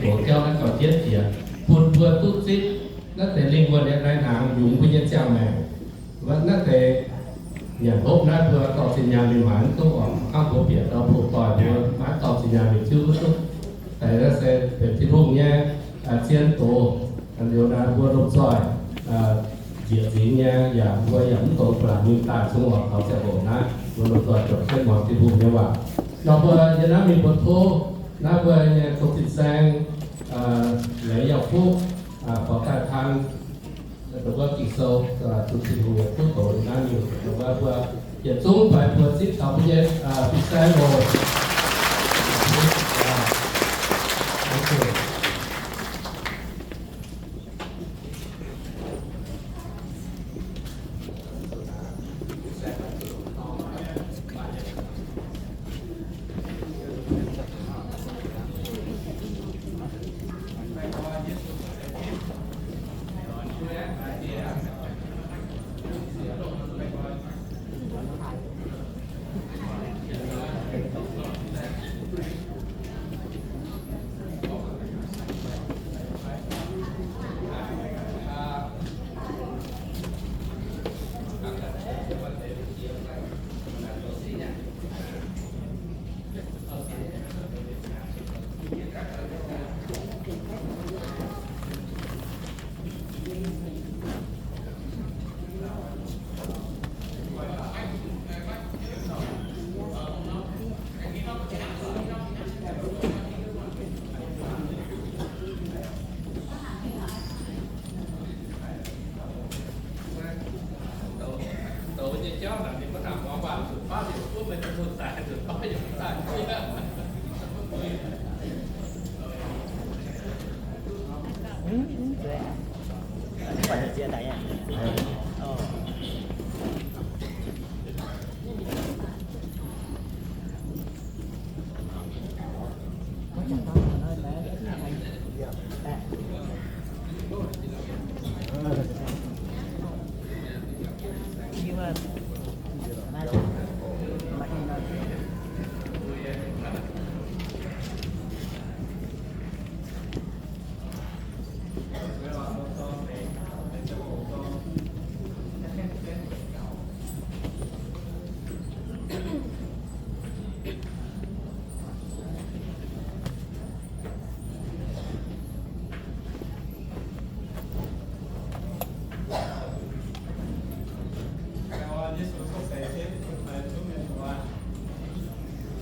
Jauv naaiv gauh jienv jiex, bun mbuo duqv zipv naaiv deix lingh wuonh nyei lai-hnaangx yungz mbuo nyei ziangh maengc. Naaiv deix nyanc hopv naaiv mbuo dorh zinh nyaanh mingh maaiz mv duqv oc. Hnangv mbuo bieqc ndau-pongx doic mbuo maiv dorh zinh nyaanh mingh ziouv mv duqv. Deix naaiv se benx Tin-Hungh nyei zien doz. Liuz naaiv mbuo lomh nzoih njiec nzingx nyei, yaac mbuo yaac mv dungx ba'laqc mingh daaih zungv oc. Taux ziangh hoc naaiv mbuo lomh nzoih juangc jienv muangx Tin-Hungh nyei waac. Nor mbuo yiem naaiv mingh mbuo tov naaiv mbuo nyei Dongh-Fin-Saeng, Leiz Yauh Fuqv, Faaux Daaih Taan, dongh wuov Ging-Sou, zuqc Tin-Hungh yietc zungv doqc naaiv mingh, dongh wuov mbuo yietc zungv fai mbuo zipv taux mbuo nyei fin-saeng oc.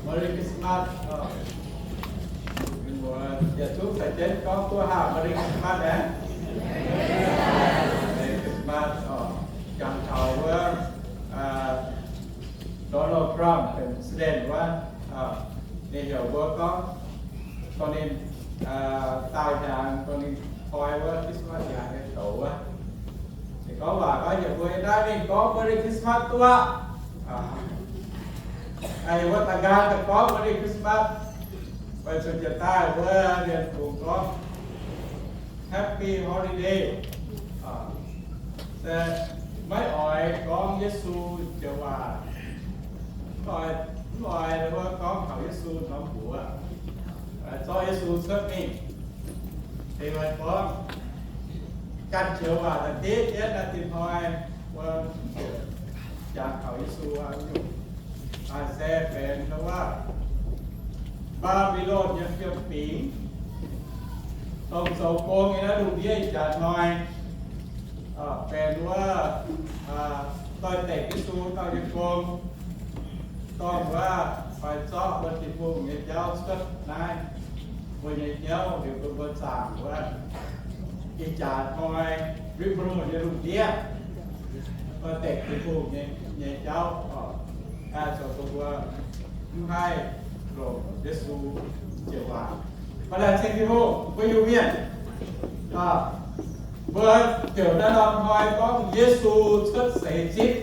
Merry Christmas. Mbuo yietc zungv caux jienv gorngv duqv haah Merry Christmas aah. Merry Christmas oc. Jangx taux wuov Donald Trump benx president wuov, ninh heuc mbuo gorngv, dongh ninh daauh hnyangx, dongh ninh koi wuov Christmas hnyangx nyei douz wuov, ninh gorngv waac gorngv heuc mbuo yiem naaiv mingh gorngv Merry Christmas duqv aqv. Heuc mbuo daaih nqaang daaih gorngv Merry Christmas. Weic zuqc jiex daaih wuov mienh kungx gorngv Happy Holiday. Se maiv oix gorngv Yesu joux waac, mv oix, mv oix wuov gorngv taux Yesu norm mbuox, zorqv Yesu cuotv mingh. Deix oix gorngv ganh joux waac da'diev jienv naaiv tin hnoi wuov, jangx taux Yesu nyungc. Naaiv se benx wuov Mbaa^mbi^lon nyei fiem-fingx, dongh zoux gong nyei naaiv lungh ndiev ih jaax hnoi, benx wuov doix-dekc Yesu dauh nyei gong, dongh wuov oix zorqv mbuo Tin-Hungh nyei jauv cuotv naaiv mbuo nyei jauv liuz bun mbuo zaangc wuov ih jaax hnoi, Mbaa^mbi^lon nyei lungh ndiev, doix-dekc Tin-Hungh nyei, nyei jauv, zoux bun mbuo mv haih longc Yesu joux waac. Maaih laengz zingh Tin-Hungh, mbuo Iu-Mienh, mbuo heuc naaiv norm hnoi gorngv Yesu cuotv seix zipv.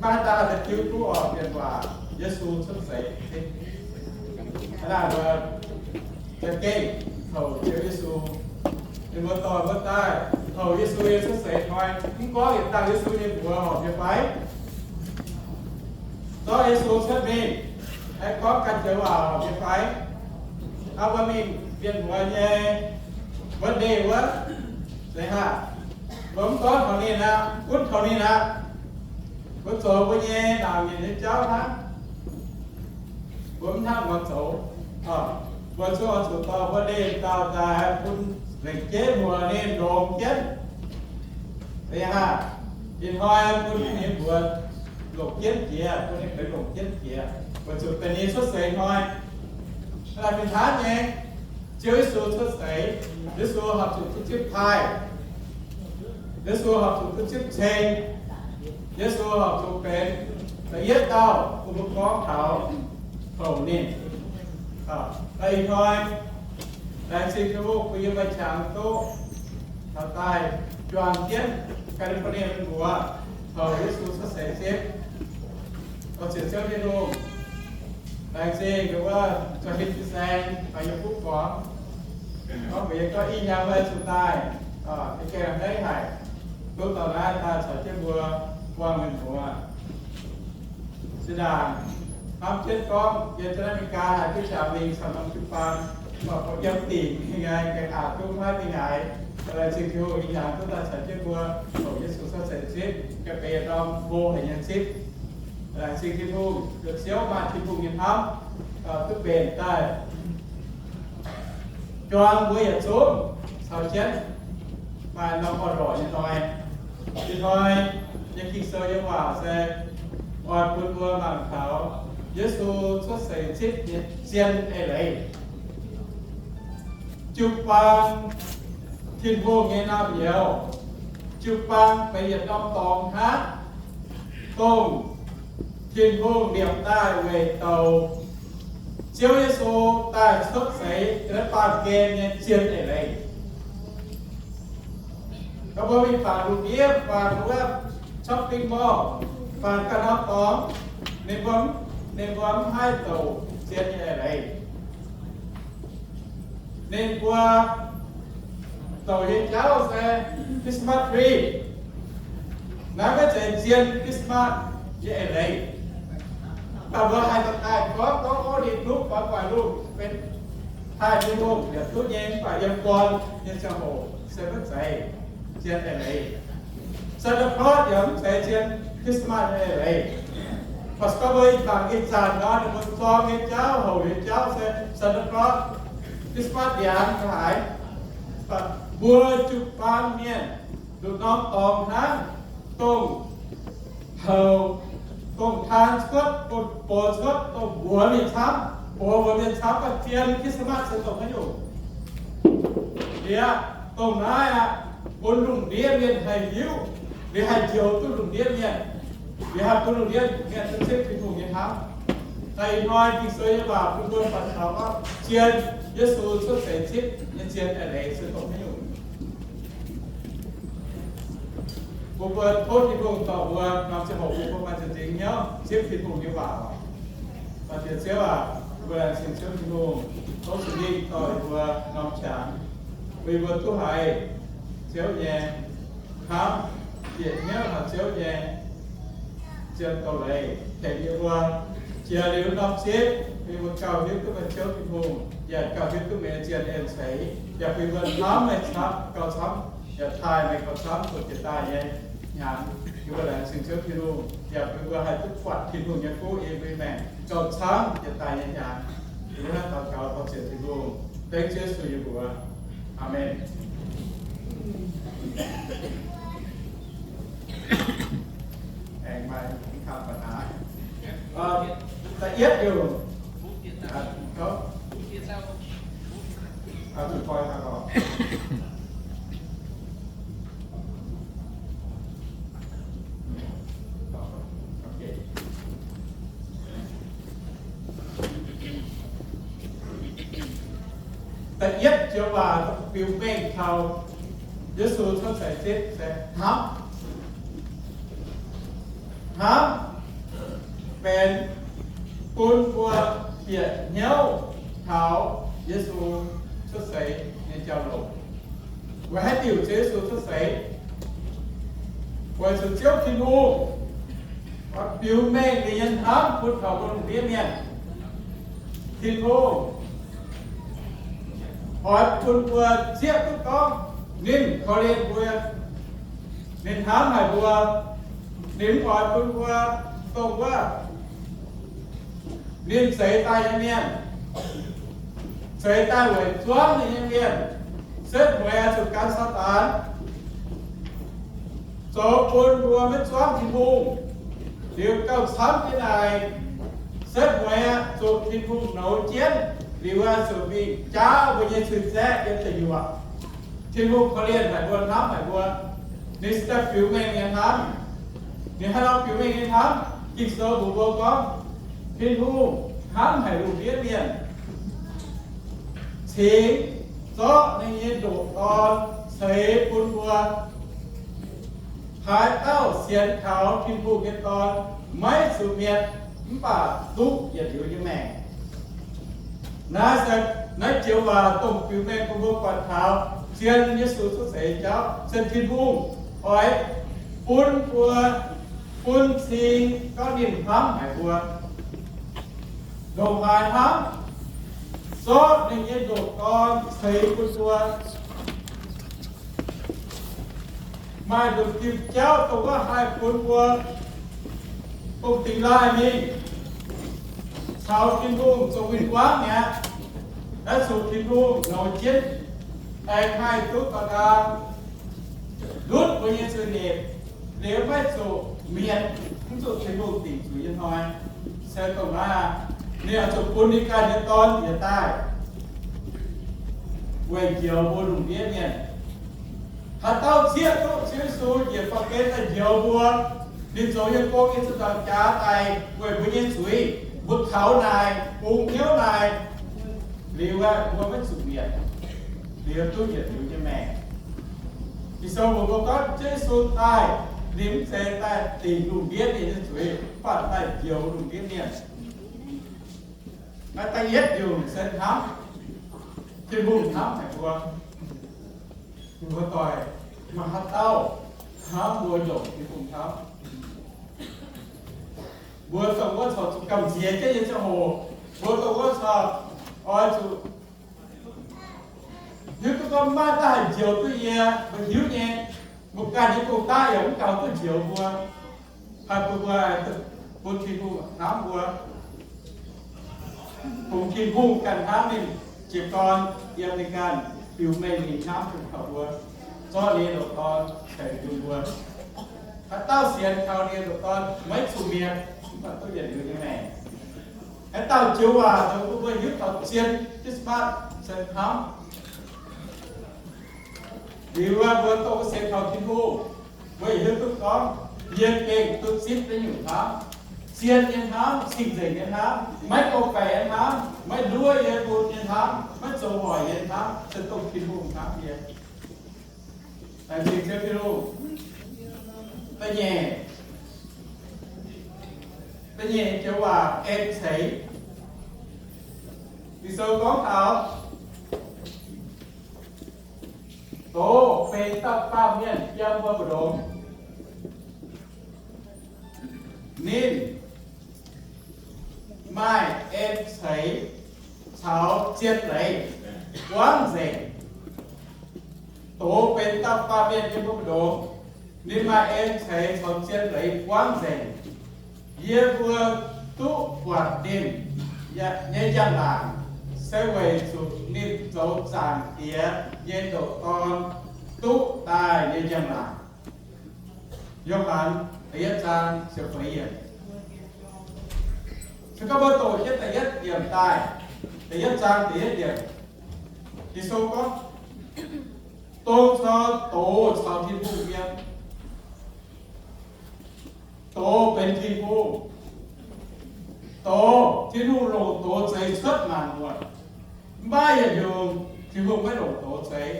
Maiv daaih da'jiu duqv oc, mienh waac Yesu cuotv seix zipv. Hnangv naaic mbuo za'gengh houc Ziouv Yesu. Ninh mbuo dorh mbuo daaih houc Yesu nyei cuotv seix hnoi, mv gorngv yietc dangh Yesu nyei mbuox horpc nyei fai? Zorqv Yesu cuotv mingh, aengx gorngv ganh joux waac horpc nyei fai? Hnangv mbuo mingh mienh muoz nyei wuov ndeic wuov, zeiz haah, mbuo mv gorngv taux ninh aqv, gunv taux ninh aqv. Mbuo zoux mbuo nyei naamh nyienc nyei jauv hnangv. Mbuo mv hnangv muoz zoux. Mbuo zuqc oix zuqc dorh mbuo ndeic dauh daaih bun lengc jeiv muoz ninh longx jienv. Zeiz haah, ih hnoi bun ninh mbuo longc jienv jiex, bun ninh benx longc jienv jiex, weic zuqc da'nyeic cuotv seix hnoi. Naaiv fih hnangv nyei, Ziouv Yesu cuotv seix, Yesu horpc zuqc duqv zipv taaih. Yesu horpc zuqc duqv zipv ceng. Yesu horpc zuqc benx da'yietv dauh bun mbuo gorngv taux houc ninh. Ih hnoi laengz zingh Tin-Hungh bun yie maaih qangx duqv taux daaih juangc jienv California mienh muoz houc Yesu cuotv seix zipv. Oix zuqc Ziouv Tin-Hungh laengz zingh wuov Joachim Saeng caux yiem fuqv gorngv, gorngv mbuox yie gorngv ih hnyangx meih zuqc daaih, yie gaengh hneiv haic, duqv dorh naaiv daaih caux jienv mbuo buangh mienh muoz. Zinh ndaangc hnamv jienv gorngv yiem Janx-America haiz duqv jaax mingh caux norm jiu-baang, mv baac yiem dingc nyei gaengh aqc duqv maiv mingh haaix. Laengz zingh Tin-Hungh ih hnyangx duqv daaih caux jienv mbuo houc Yesu cuotv seix zipv, ga'benx norm hlo haic nyei zipv. Laengz zingh Tin-Hungh, Ziouv maaih Tin-Hungh nyei hnamv duqv mbenc daaih juangc mbuo yietc zungv caux jienv maaih norm orn-lorqc nyei hnoi. Ih hnoi nyei Ging-Sou nyei waac se oix bun mbuo mangc taux Yesu cuotv seix zipv nyei zien eix leiz. Jiu-baang, Tin-Hungh nyei naamh-nyouz, jiu-baang benx yietc norm dorngx hnangv, dongh Tin-Hungh liepc daaih weic douc Ziouv Yesu daaih cuotv seix naaiv baamh gen nyei zien eix leiz. Gorngv mbuo mingh faanx lungh ndiev, faanx wuov shopping mall, faanx ganh norm dorngx, ninh mbuo, ninh mbuo mv haih douc zien nyei eix leiz. Ninh mbuo douc nyei jauv se Christmas tree. Naaiv maiv zeiz zien Christmas nyei eix leiz. Mv baac mbuo haih daaih gorngv, gorngv, ov, ninh duqv faaux gu'nguaaic lungh benx taaih Tin-Hungh yaac duqv nyei, mv baac yiem gorn nyei ziangh hoc se maiv zeiz zien eix leiz. Santa Claus yaac mv zeiz zien Christmas nyei eix leiz. Mv baac gorngv mbuo ih zanc, ih zanc nor ninh mbuo zorng nyei jauv, houc nyei jauv se Santa Claus, Christmas ndiangx haaix. Mv baac mbuo jiu-baang mienh nduqc norm dorngx hnangv, dongh houc, dongh taan cuotv, dongh box cuotv, dongh mbuox mienh camv, mbuox mbuox mienh camv, mv baac zien Christmas se dongh haaix nyungc? Liuz, dongh naaiv aqv, bun lungh ndiev mienh haih hiuv, liuz haih njoux duqv lungh ndiev mienh, liuz haih bun lungh ndiev mienh duqv zipv Tin-Hungh nyei hnamv. Da'nyeic hnoi Ging-Sou nyei waac bun mbuo buatc taux gorngv zien Yesu cuotv seix zipv nyei zien eix leiz se dongh haaix nyungc. Bun mbuo tov Tin-Hungh dorh mbuo norm ziangh hoc bun mbuo maaih za'eix hnyouv zipv Tin-Hungh nyei waac oc. Diex Ziouv aac, mbuo laengz zingh Ziouv Tin-Hungh, tov Singx Lingh dorh mbuo norm qangx, bun mbuo duqv haiz Ziouv nyei hnamv, bieqc hnyouv taux Ziouv nyei zien doz leiz tengx yie mbuo. Jiex liuz norm zipv, bun mbuo gauh hiuv duqv meih Ziouv Tin-Hungh, yaac gauh hiuv duqv meih nyei zien en-ceix, yaac bun mbuo hnamv meih camv gauh camv, yaac taaih meih gauh camv, doqc jiex daaih nyei hnyangx. Yie mbuo laengz zingh Ziouv Tin-Hungh, yaac bun mbuo haih duqv buatc Tin-Hungh nyei fuqv yiem mbuo maengc gauh camv jiex daaih nyei hnyangx. Yie mbuo naaiv daux gaux daux zieqc Tin-Hungh, dengv Ziouv Yesu nyei mbuox. Aamen. Aengx maaih kamv ba'hnangv. Da'yietv liuz, da'yietv joux waac biux mengh taux Yesu cuotv seix zipv se hnamv. Hnamv benx bun mbuo bieqc hnyouv taux Yesu cuotv seix nyei jauv-louc. Weic haaix diuc Ziouv Yesu cuotv seix? Weic zuqc Ziouv Tin-Hungh biux mengh ninh nyei hnamv bun taux mbuo lungh ndiev mienh. Tin-Hungh oix bun mbuo zieqv duqv gorngv ninh korv-lienh mbuo, ninh hnamv haic mbuo, ninh mv oix bun mbuo dongh wuov ninh zeix daaih nyei mienh, zeix daaih weic zuangv ninh nyei mienh, setv mueiz zuqc gan Saadaan zoux bun mbuo maiv zuangv Tin-Hungh. Liuz gauh camv jienv naaic, setv mueiz zuqc Tin-Hungh nouz jienv, liuz zuqc mingh jaauv mbuo nyei cui-zaeqv yiem deic nyuoqc. Tin-Hungh korv-lienh haic mbuo, hnamv haic mbuo. Ninh se daaih biux mengh nyei hnamv. Ninh haaix nor biux mengh nyei hnamv? Ging-Sou mbuox mbuo gorngv, Tin-Hungh hnamv haic lungh ndiev mienh, cingx zorqv ninh nyei ndoqc Dorn ceix bun mbuo. Haaix dauh sienx kaux Tin-Hungh nyei Dorn maiv zuqc mietc, mv baac duqv yietc liuz nyei maengc. Naaiv se naaiv joux waac dongh biux mengh bun mbuo buatc taux zien Yesu cuotv seix jauv, zien Tin-Hungh oix bun mbuo bun cing gorngv ninh hnamv haic mbuo, ndongc haaix hnamv, zorqv ninh nyei ndoqc Dorn ceix bun mbuo. Maaih nduqc diuh jauv dongh wuov haih bun mbuo dongh dingx laaih mingh caux Tin-Hungh zoux win-wangv mi'aqv. Naaiv zuqc Tin-Hungh nouz jienv, aengx haih duqv ba'nqaang ndutv mbuo nyei zuiz-nyeic, liuz maiv zuqc mietc, mv zuqc Tin-Hungh dingc zuqc nyei hnoi. Se dongh naaiv aqv. Ninh oix zuqc bun ninh ganh nyei Dorn njiec daaih weic njoux mbuo lungh ndiev mienh. Haaix dauh zieqv duqv Ziouv Yesu njiec baamh gen daaih njoux mbuo, ninh zoux yiem gong nyei ziepc nzaangc jaax daaih weic mbuo nyei zuiz, mbuo kaux naaic, bungx hnyouv naaic, liuz aeqv, mbuo maiv zuqc mietc, liuz duqv yietc liuz nyei maengc. Ging-Sou mbuox mbuo gorngv Ziouv Yesu daaih, ninh mv zeiz daaih dingc lungh ndiev mienh nyei zuiz, mv baac daaih njoux lungh ndiev mienh. Naaiv da'yietv nyungc se hnamv, Tin-Hungh hnamv haic mbuo. Mbuo doic maaih haaix dauh hnamv mbuo ndongc Tin-Hungh hnamv? Mbuo dongh wuov corc zuqc gamh nziex jienv nyei ziangh hoc, mbuo dongh wuov corc oix zuqc hiuv duqv gorngv maiv daaih haih njoux duqv yie, mbuo hiuv nyei, mbuo ganh nyei gong-daqv yaac mv gaux duqv njoux mbuo. Haih bun mbuo, bun Tin-Hungh hnamv mbuo, bun Tin-Hungh ganh hnamv ninh jiez gorn yiem ninh ganh biux mengh ninh hnamv bun taux mbuo, zorqv ninh nyei ndoqc Dorn ceix bun mbuo. Haaix dauh sienx kaux ninh nyei ndoqc Dorn maiv zuqc mietc, mv baac duqv yietc liuz nyei maengc. Haaix dauh joux waac zoux bun mbuo hiuv taux zien Christmas se hnamv. Liuz mbuo dongh sienx kaux Tin-Hungh, mbuo yietc hiuv duqv gorngv yie gengh duqv zipv naaiv nyungc hnamv, zien nyei hnamv, cing-nzengc nyei hnamv, maiv gorngv-baeqc nyei hnamv, maiv nduov yie bun nyei hnamv, maiv zoux hoic yie nyei hnamv, se dongh Tin-Hungh hnamv yie. Laengz zingh Ziouv Tin-Hungh. Da'nyeic, da'nyeic joux waac en ceix. Ging-Sou gorngv taux, doz benx dauh baamh mienh yiem mbuo mbu'ndongx. Ninh maaih en ceix caux zien leiz buangv nzengc. Doz benx dauh baamh mienh yiem mbuo mbu'ndongx. Ninh maaih en ceix caux zien leiz buangv nzengc. Yie mbuo duqv buatc ninh nyei njang-laangc se weic zuqc ninh zoux Zaangc Diex nyei ndoqc Dorn duqv daaih nyei njang-laangc. Yo^han da'yietv zaang ziepc feix yiemc. Se gorngv mbuo doqc jienv da'yietv yiemc daaih, da'yietv zaang da'yietv yiemc, Ging-Sou gorngv, dongh cor doz caux Tin-Hungh yiem. Doz benx Tin-Hungh. Doz, Tin-Hungh longc doz zeix cuotv maanc muotc. Mv maaih yietc nyungc Tin-Hungh maiv longc doz zeix.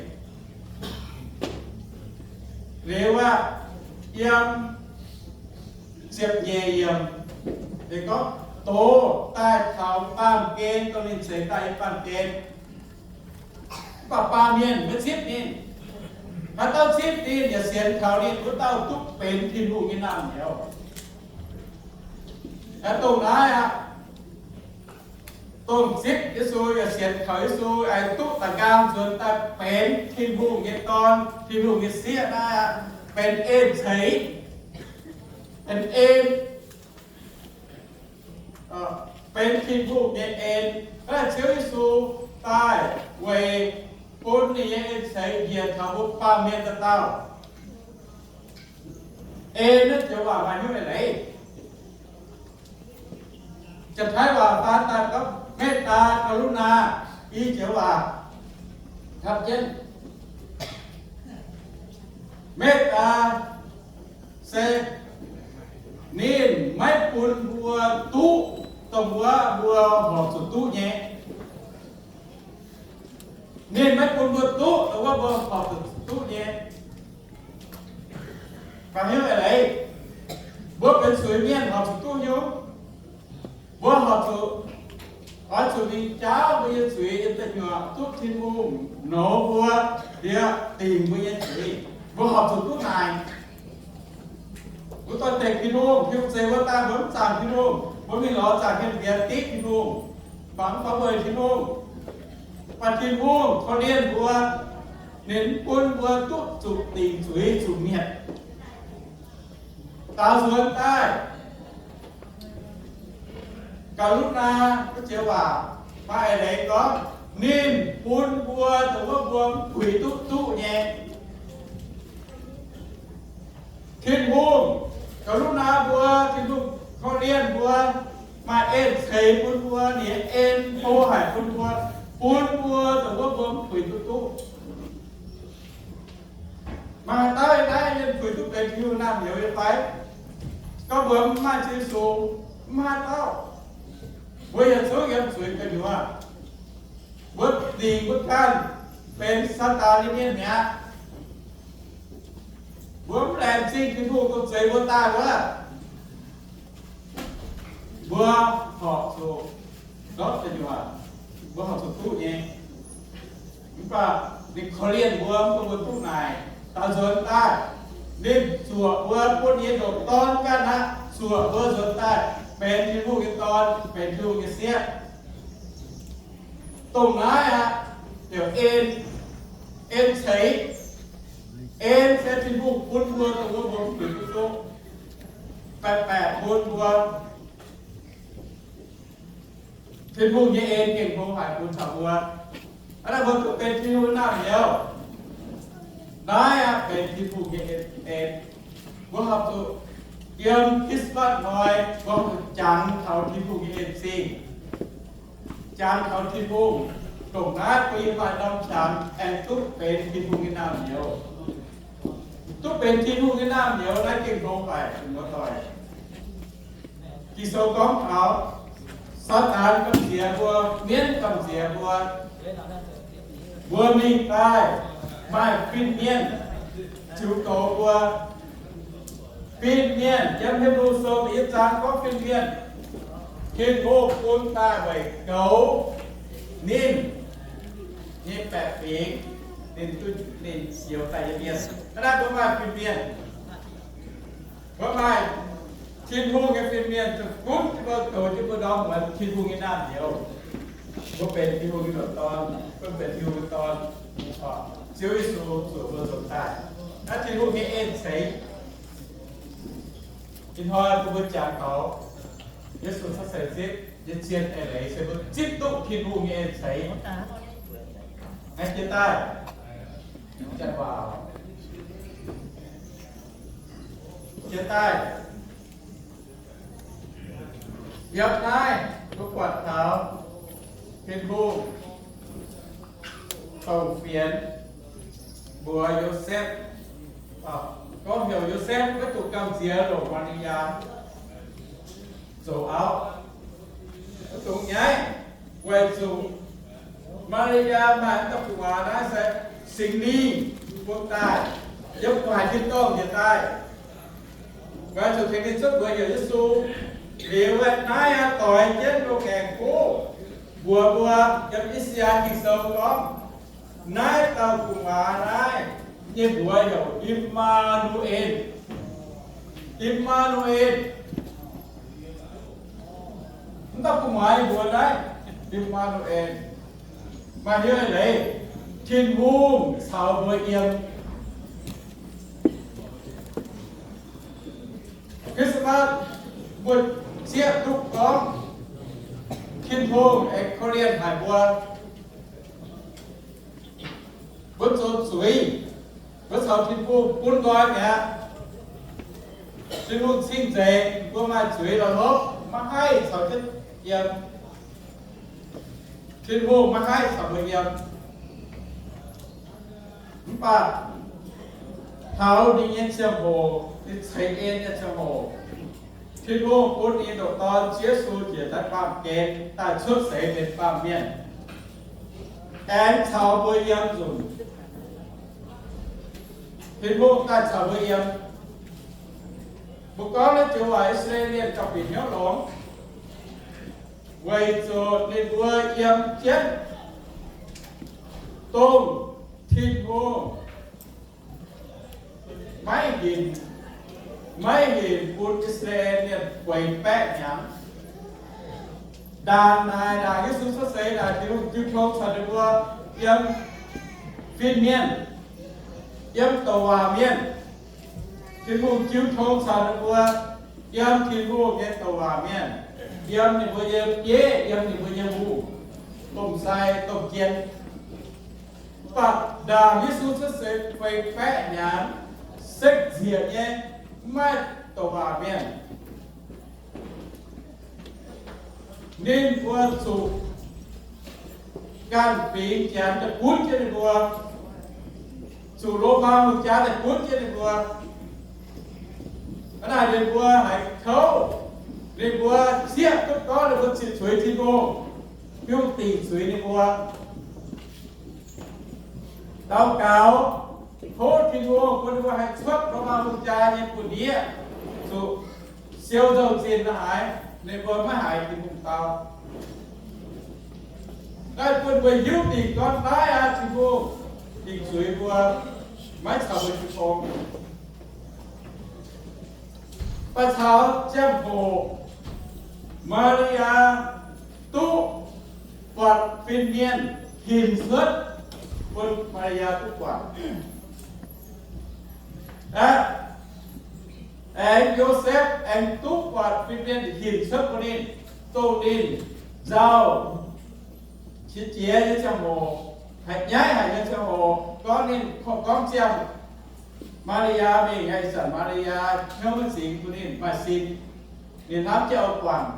Liuz aqv, yiem ziepc nyeic yiemc, ninh gorngv, doz daaih taux baamh gen, dongh ninh ceix daaih nyei baamh gen. Mv baac baamh mienh maiv zipv ninh. Haaix dauh zipv ninh yaac sienx kaux ninh, wuov dauh duqv benx Tin-Hungh nyei naamh nyouz. Aa, dongh naaiv aqv. Dongh zipv Yesu yaac sienx kaux Yesu, aengx duqv daaih nqaang nzuonx daaih benx Tin-Hungh nyei Dorn, Tin-Hungh nyei sieqv naaiv aqv, benx en ceix, benx en, benx Tin-Hungh nyei en. Ziouv Yesu daaih weic bun ninh nyei en ceix njiec taux mbuo baamh mienh dauh dauh. En naaiv joux waac maaih hnyouv eix leiz. Janx-Taiv waac faan daaih gorngv เมตตา กรุณา i joux waac. Meih daa se ninh maiv bun mbuo duqv dongh wuov mbuo horpc zuqc duqv nyei. Ninh maiv bun mbuo duqv dongh wuov mbuo horpc zuqc duqv nyei. Maaih hnyouv eix leiz, mbuo benx zuiz-mienh horpc zuqc duqv hnyouv. Mbuo horpc zuqc, oix zuqc mingh jaauv mbuo nyei zuiz yiem deic nyuoqc, duqv Tin-Hungh nouz mbuo, liepc dingc mbuo nyei zuiz. Mbuo horpc zuqc duqv naaic. Mbuo dorh dengh Tin-Hungh, Tin-Hungh zeix mbuo daaih, mbuo mv zaangc Tin-Hungh, mbuo mingh lorz zaangc hien nziex div Tin-Hungh, mv baac mv fai mbuo heuc Tin-Hungh. Mv baac Tin-Hungh korv-lienh mbuo, ninh mv bun mbuo duqv zuqc dingc zuiz zuqc mietc. Daaux nzuonx daaih, กรุณา wuov joux waac maaih eix leiz gorngv ninh bun mbuo dongh wuov mbuo mv puix duqv duqv nyei. Tin-Hungh กรุณา mbuo, Tin-Hungh korv-lienh mbuo, maaih en ceix bun mbuo, ninh nyei en hlo haic bun mbuo, bun mbuo dongh wuov mbuo mv puix duqv duqv. Maaih haaix dauh yiem naaiv mienh puix duqv benx Tin-Hungh naamh nyouz nyei fai? Gorngv mbuo mv maaih Yesu, mv haaix dauh. Mbuo yietc zungv yiem zuiz gu'nyuoz. Mbuo dingc mbuo ganh benx Saadaan nyei mienh mi'aqv. Mbuo mv laengz zingh Tin-Hungh dongh zeix mbuo daaih wuov. Mbuo horpc zuqc ndortv gu'nyuoz, mbuo horpc zuqc duqv nyei. Mv baac ninh korv-lienh mbuo, mv bun mbuo duqv naaic. Daaux nzuonx daaih, ninh zuoqc mbuo, bun ninh nyei ndoqc Dorn ganh aqv, zuoqc mbuo nzuonx daaih benx Tin-Hungh nyei dorn, benx Tin-Hungh nyei sieqv. Dongh naaiv aqv, heuc en, en ceix. En se Tin-Hungh bun mbuo dongh wuov mbuo mv puix duqv duqv, baeqc baeqc bun mbuo. Tin-Hungh nyei en gengh hlo haic bun taux mbuo. Hnangv naaic mbuo duqv benx Tin-Hungh naamh nyouz. Naaiv aqv benx Tin-Hungh nyei en. Mbuo horpc zuqc yiem Christmas hnoi, mbuo horpc zuqc jangx taux Tin-Hungh nyei en-zingh, jangx taux Tin-Hungh. Dongh naaiv mbuo yiem maaih norm qangx aengx duqv benx Tin-Hungh nyei naamh nyouz. Duqv benx Tin-Hungh nyei naamh nyouz naaiv gengh hlo haic, muoz-doic. Ging-Sou gorngv taux Saadaan gamh nziex mbuo, mienv gamh nziex mbuo. Mbuo mingh daaih maaih fin-mienh ziux goux mbuo. Fin-mienh, yiem Hipv^lu Sou da'yietv zaang gorngv fin-mienh, Tin-Hungh bun daaih weic goux ninh nyei baeqc fingx, ninh duqv ninh zioux daaih nyei mienh. Hnangv naaiv mbuo maaih fin-mienh. Mbuo maaih Tin-Hungh nyei fin-mienh, zuqc gunv jienv mbuo goux jienv mbuo ndorm muonz Tin-Hungh nyei naamh nyouz. Mbuo benx Tin-Hungh nyei ndoqc dorn, mbuo benx Tin-Hungh nyei dorn. Ziouv Yesu zuoqc mbuo nzuonx daaih. Naaiv Tin-Hungh nyei en-ceix. Ih hnoi bun mbuo jangx taux Yesu cuotv seix zipv nyei zien eix leiz se mbuo zipv duqv Tin-Hungh nyei en-ceix. Aengx jiex daaih, jiex daaih, yiem naaiv mbuo buatc taux Tin-Hungh dongh fienx mbuox Yosepv, gorngv heuc Yosepv maiv dungx gamh nziex longc Maa^li^yaa zoux auv. Maiv dungx nyaiv, weic zuqc Maa^li^yaa maaih wuov dauh gu'nguaaz naaiv se Singx Lingh bun daaih, yiem gu'nguaaic tin-dorngh njiec daaih. Weic zuqc Singx Lingh cuotv mbuox heuc Yesu. Liuz naaiv aqv, doix jienv loz-ngaengc kuv mbuox mbuo, yiem I^saa^yaa Ging-Sou gorngv, naaiv dauh gu'nguaaz naaiv nyei mbuox heuc I^maa^nu^en. I^maa^nu^en. Mv dauh gu'nguaaz nyei mbuox naaiv, Immanuel, maaih hnyouv leiz, Tin-Hungh caux mbuo yiem. Christmas mbuo zieqv duqv gorngv Tin-Hungh aengx korv-lienh haic mbuo. Mbuo zoux zuiz, mbuo caux Tin-Hungh bun nqoi mi'aqv. Tin-Hungh cing-nzengc, mbuo maaih zuiz la'hlopv, maiv haih caux jienv yiem. Tin-Hungh maiv haih caux mbuo yiem. Mv baac taux ninh nyei ziangh hoc, ninh ceix en nyei ziangh hoc, Tin-Hungh bun ninh nyei ndoqc Dorn, Ziouv Yesu, njiec daaih baamh gen daaih cuotv seix benx baamh mienh, aengx caux mbuo yiem nzunc. Tin-Hungh daaih caux mbuo yiem. Mbuo gorngv naaiv joux waac, I^saa^laa^en Mienh gauh bieqc hnyouv longx, weic zuqc ninh mbuo yiem jienv dongh Tin-Hungh maiv hinc, maiv hinc bun I^saa^laa^en Mienh gueix baeqv hnyangx. Ndaangc naaic, ndaangc Yesu cuotv seix naaic, Tin-Hungh jiu tong caux ninh mbuo yiem, fin-mienh, yiem douc waac mienh. Tin-Hungh jiu tong caux ninh mbuo yiem Tin-Hungh nyei douc waac mienh, yiem ninh mbuo nyei bieiv, yiem ninh mbuo nyei hungh, domh sai domh jien. Mv baac ndaangc Yesu cuotv seix feix baeqv hnyangx, sekv nzieqc nyei, mv maaih douc waac mienh. Ninh mbuo zuqc ganh fingx Janx daaih gunv jienv ninh mbuo, zuqc Lomaa hungh jaa daaih gunv jienv ninh mbuo. Hnangv naaic ninh mbuo haiz kouv, ninh mbuo zieqv duqv gorngv ninh mbuo zieqc zuiz Tin-Hungh, Tin-Hungh dingc zuiz ninh mbuo. Daux gaux, tov Tin-Hungh bun ninh mbuo haih cuotv Lomaa hungh jaa nyei buoz-ndiev, zuqc siou nzou-zinh haic, ninh mbuo maiv haiz Tin-Hungh dau. Naaiv bun mbuo hiuv dingc gorngv naaiv aqv, Tin-Hungh dingc zuiz mbuo, maiv caux mbuo jiu tong. Mv baac caux ziangh hoc Maa^li^yaa duqv buatc fin-mienh hinc cuotv, bun Maa^li^yaa duqv buatc. Aeqv, aengx Yosepv aengx duqv buatc fin-mienh hinc cuotv bun ninh, dongh ninh nzauh qiex jiez nyei ziangh hoc, haiz nyaiv haic nyei ziangh hoc, gorngv ninh, gorngv ziangh Maa^li^yaa mingh, ih zanc Maa^li^yaa hnyouv maiv zingx, bun ninh maaih sin, ninh hnamv jienv oix guangc.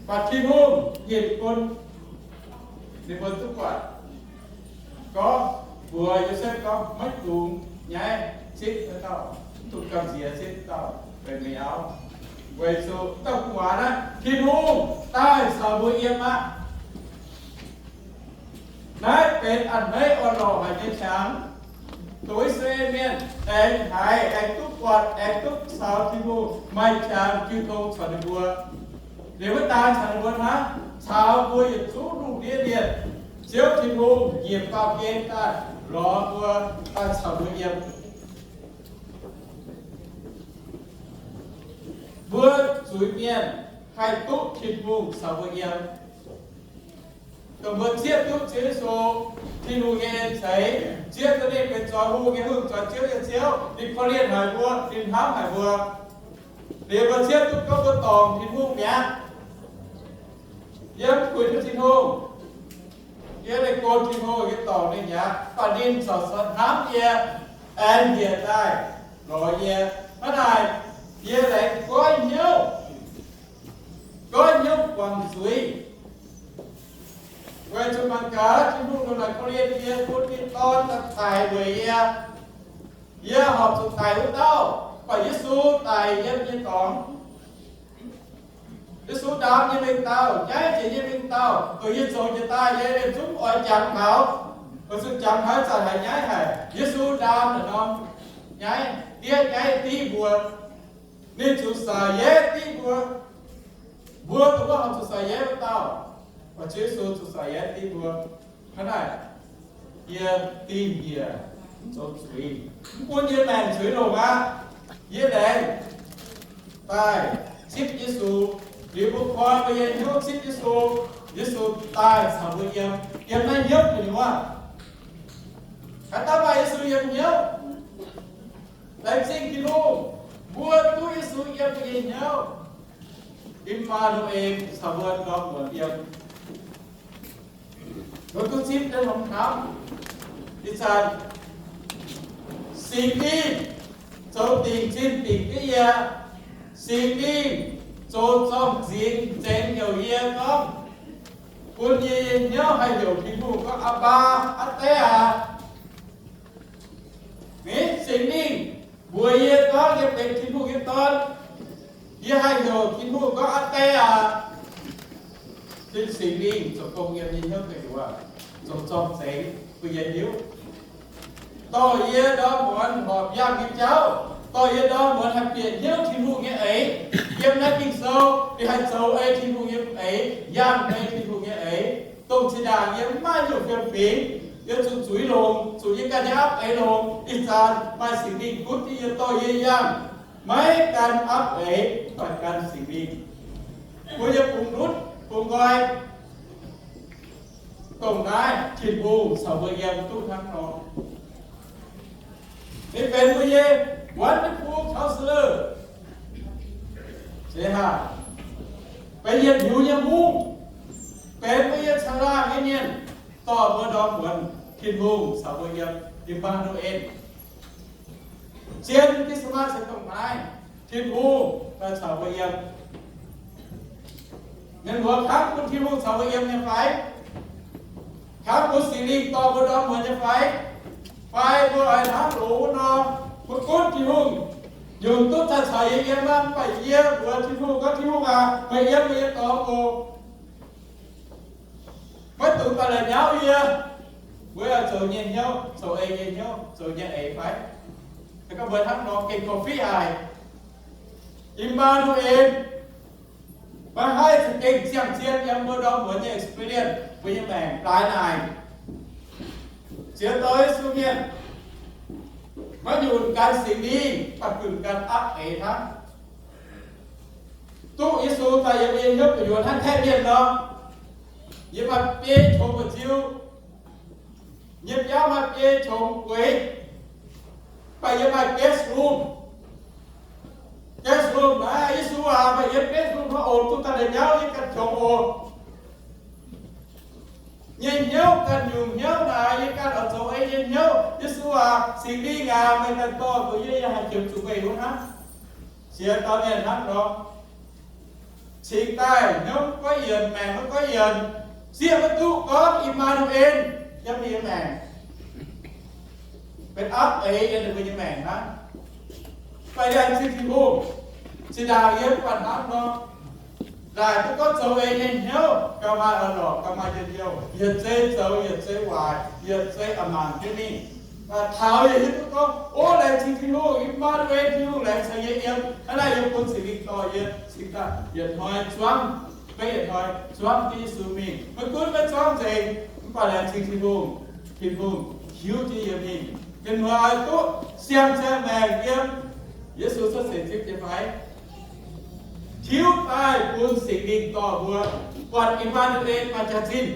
Mv baac Tin-Hungh hinc bun ninh mbuo duqv buatc, gorngv mbuox Yosepv gorngv, maiv dungx nyaiv zipv wuov dauh, mv dungx gamh nziex zipv dauh benx meih auv, weic zuqc dauh gu'nguaaz naaiv Tin-Hungh daaih caux mbuo yiem aqv. Naaiv benx a'hneiv orn-lorqc haic nyei qangx. Dongh I^saa^laa^en Mienh aengx haiz, aengx duqv buatc, aengx duqv caux Tin-Hungh maaih qangx jiu tong caux ninh mbuo. Liuz maiv daan caux ninh mbuo hnangv, caux mbuo yietc zungv lungh ndiev mienh, Ziouv Tin-Hungh njiec baamh gen daaih lorz mbuo, daaih caux mbuo yiem. Mbuo zuiz-mienh haih duqv Tin-Hungh caux mbuo yiem. Dongh mbuo zieqv duqv Ziouv Yesu, Tin-Hungh nyei en ceix, zieqv duqv ninh benx zoux hungh nyei Hungh, zoux Ziouv nyei Ziouv, ninh korv-lienh haic mbuo, ninh hnamv haic mbuo. Liuz mbuo zieqv duqv gorngv mbuo dorngc Tin-Hungh mi'aqv. Yie mv kuinx duqv Tin-Hungh. Yie daaih go Tin-Hungh, yie dorngc ninh mi'aqv. Mv baac ninh corc hnamv yie, aengx njiec daaih lorz yie. Hnangv naaic, yie laengz goiv hnyouv, goiv hnyouv guangc zuiz. Weic zuqc mangc gaax, Tin-Hungh ndongc naaic korv-lienh yie, bun ninh Dorn daaih daic weic yie. Yie horpc zuqc daic wuov dauh, mv baac Yesu daic yiem yie nyei dorngx. Yesu ndaam yie mingh dauh, nyaiv jiex yie mingh dauh, dongh yie zoux jiex daaih, yie liemh zungv oix jangx taux. Weic zuqc jangx taux zanc haiz nyaiv haic. Yesu ndaam naaiv norm nyaiv, diev nyaiv div mbuo. Ninh zuqc saic yeiv div mbuo. Mbuo dongh wuov horpc zuqc saic yeiv wuov dauh, mv baac Ziouv Yesu zuqc saic yeiv div mbuo. Hnangv naaic, yie dingh njiec, mv zoux zuiz, mv bun yie maengc zuiz longc aqv. Yie laengz daaih zipv Yesu. Liuz mbuo koi mbuo nyei hnyouv zipv Yesu, Yesu daaih caux mbuo yiem, yiem naaiv hnyouv gu'nyuoz. Haaix dauh maaih Yesu yiem hnyouv, laengz zingh Tin-Hungh. Mbuo duqv Yesu yiem mbuo nyei hnyouv, Im^maa^nu^en caux mbuo ndorm muonz yiem. Mbuo duqv zipv jienv hnomv-hnamv. Ih zanc Singx Lingh zoux dingc zinh dingc jienv yie. Singx Lingh zoux zorng-zingx nzengc heuc yie gorngv, bun yie nyei hnyouv haih heuc Tin-Hungh gorngv, Aa^mbaa, aa deix aac. Mv, Singx Lingh mbuox yie gorngv yie benx Tin-Hungh nyei dorn. Yie haih heuc Tin-Hungh gorngv, Aa deix aac. Zinh Singx Lingh zoux gong yiem yie hnyouv gu'nyuoz, zoux zorng-zengx bun yie hiuv. Dorh yie ndorm muonz horpc yangh nyei jauv, dorh yie ndorm muonz haih bieqc hnyouv Tin-Hungh nyei eix. Yiem naaiv Ging-Sou ninh haih zoux ei Tin-Hungh nyei eix, yangh ei Tin-Hungh nyei eix. Dongh zinh ndaangc yie maiv nyungc fiem-fingx, yie zuqc zuiz longx, zuqc yie ganh nyei apv eix longx. Ih zanc maaih Singx Lingh gunv jienv yie, dorh yie yangh, maiv gan apv eix, mv baac gan Singx Lingh. Mbuo yie bungx ndutv bungx nqoi, dongh naaiv Tin-Hungh caux mbuo yiem duqv hnangv nor. Ninh benx mbuo nyei Wonderful Counselor. Seix haah, benx yietc liuz nyei hungh, benx mbuo nyei caangh laangh nyei mienh, dorh mbuo ndorm muonz. Tin-Hungh caux mbuo yiem, Im^maa^nu^en. Zien Christmas se dongh naaiv, Tin-Hungh daaih caux mbuo yiem. Mienh muoz, kangv bun Tin-Hungh caux mbuo yiem nyei fai? Kangv bun Singx Lingh dorh mbuo ndorm muonz nyei fai? Fai mbuo oix hnangv loz wuov nor, mbuo gunv Tin-Hungh nyungc duqv daaih caux yie yiem aqv, mv baac yie mbuox Tin-Hungh gorngv, Tin-Hungh aac, meih yiem meih nyei dorngx oc. Maiv dungx daaih la'nyauv yie. Mbuo yaac zoux nyei hnyouv, zoux ei nyei hnyouv, zoux nyei eix fai? Se gorngv mbuo hnangv nor gengh korv-fiqv haic. Im^maa^nu^en, maiv haih za'gengh ziangh zien yiem mbuo ndorm muonz nyei experience, mbuo nyei maengc daaih naaic. Ziex dauh Yesu mienh, maiv nyungc gan Singx Lingh, mv baac gengh gan apv eix hnangv. Duqv Yesu daaih yiem yie hnyouv gu'nyuoz hnangv kaeqv mienh nor, yie maaih biei qongx mba'nziu, yie biauv maaih biei qongx gueix, mv baac yie maaih guest room. Guest room naaiv, Yesu aac, meih yiem guest room hnangv oc, duqv daaih la'nyauv yie ganh qongx oc. Nyei hnyouv ganh nyungc hnyouv naaic, yie ganh oix zoux ei nyei hnyouv. Yesu aac, Singx Lingh aac, meih daaih dorh nduqc yie, yie haih jiex zuqc meih wuov hnangv. Ziex dauh mienh hnangv nor, cingx daaih hnyouv maiv goiv yienc, maengc maiv goiv yienc, zieqv maiv duqv gorngv Im^maa^nu^en yiem ninh nyei maengc. Benx apv eix yiem ninh mbuo nyei maengc hnangv. Fai laengz zingh Tin-Hungh, zinh ndaangc yie mv baac hnangv nor, laaic duqv gorngv zoux eix nyei hnyouv gauh maaih orn-lorqc, gauh maaih njien-youh, yietc zei zoux yietc zei waaic, yietc zei a'maanc jienv mingh. Taux yietc hiuv duqv gorngv, o, laengz zingh Tin-Hungh, Im^maa^nu^en, Tin-Hungh laengz caux yie yiem. Hnangv naaiv yie bun Singx Lingh dorh yie, cingx daaih yietc hnoi zuangv, beiv yietc hnoi zuangv jienv Yesu mingh. Maiv gunv maiv zuangv nzengc, mv baac laengz zingh Tin-Hungh, Tin-Hungh hiuv jienv yie mingh. Mienh muoz, oix duqv siang-ziangh maengc yiem Yesu cuotv seix zipv nyei fai? Tiuv daaih bun Singx Lingh dorh mbuo, buatc Im^maa^nu^en maaih jaax-zinh,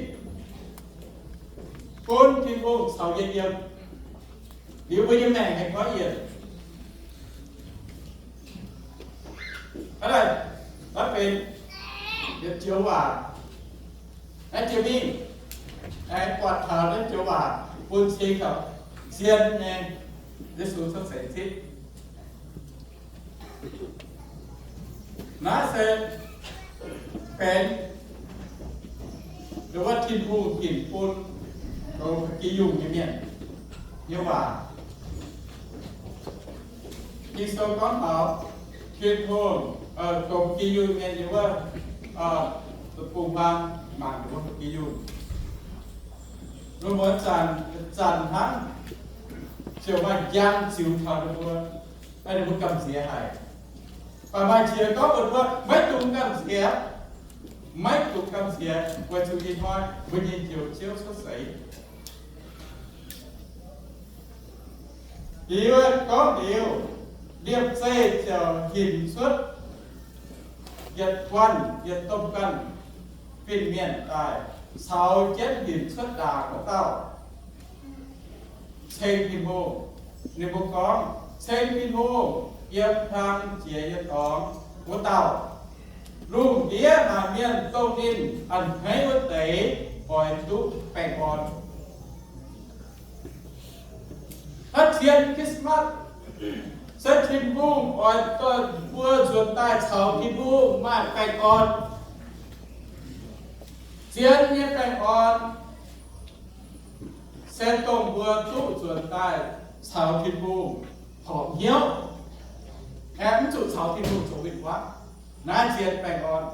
bun Tin-Hungh caux yie yiem, liuz mbuo nyei maengc haih goiv yienc. Hnangv naaiv, naaiv benx yietc joux waac, naaiv jiex mingh, aengx buatc taux naaiv joux waac bun cing taux zien nyei Yesu cuotv seix zipv. Naaiv se benx wuov Tin-Hungh ginc bun goux ba'gi yungh nyei mienh nyei waac. Ging-Sou gorngv taux Tin-Hungh goux ba'gi yungh mienh nyei wuov, deic-bung-huaang mangc wuov ba'gi yungh. Ninh mbuo zanc, zanc hnangv ziouc maaih njang ziux taux ninh mbuo, ninh mbuo gamh nziex haic. Baac maaih qiex gorngv mbuox mbuo, maiv dungx gamh nziex, maiv dungx gamh nziex, weic zuqc ih hnoi mbuo nyei Njoux Ziouv cuotv seix. Liuz gorngv liuz, liemh zeih ziouc hinc cuotv yietc guanh, yietc domh guanh. fin-mienh daaih caux jienv hinc cuotv ndaangc wuov dauh ceng Tin-Hungh. Ninh mbuo gorngv, Ceng Tin-Hungh, yiem hlang jiex nyei dorngx wuov dauh, lungh ndiev naaic mienh dongh ninh a'hneiv wuov deix oix duqv baengh orn. Hnangv zien Christmas se Tin-Hungh oix dorh mbuo nzuonx daaih caux Tin-Hungh maaih baengh orn. Zien nyei baengh orn se dongh mbuo duqv nzuonx daaih caux Tin-Hungh horpc hnyouv, aengx mv zuqc caux Tin-Hungh zoux win-wangv. Naaiv zien baengh orn.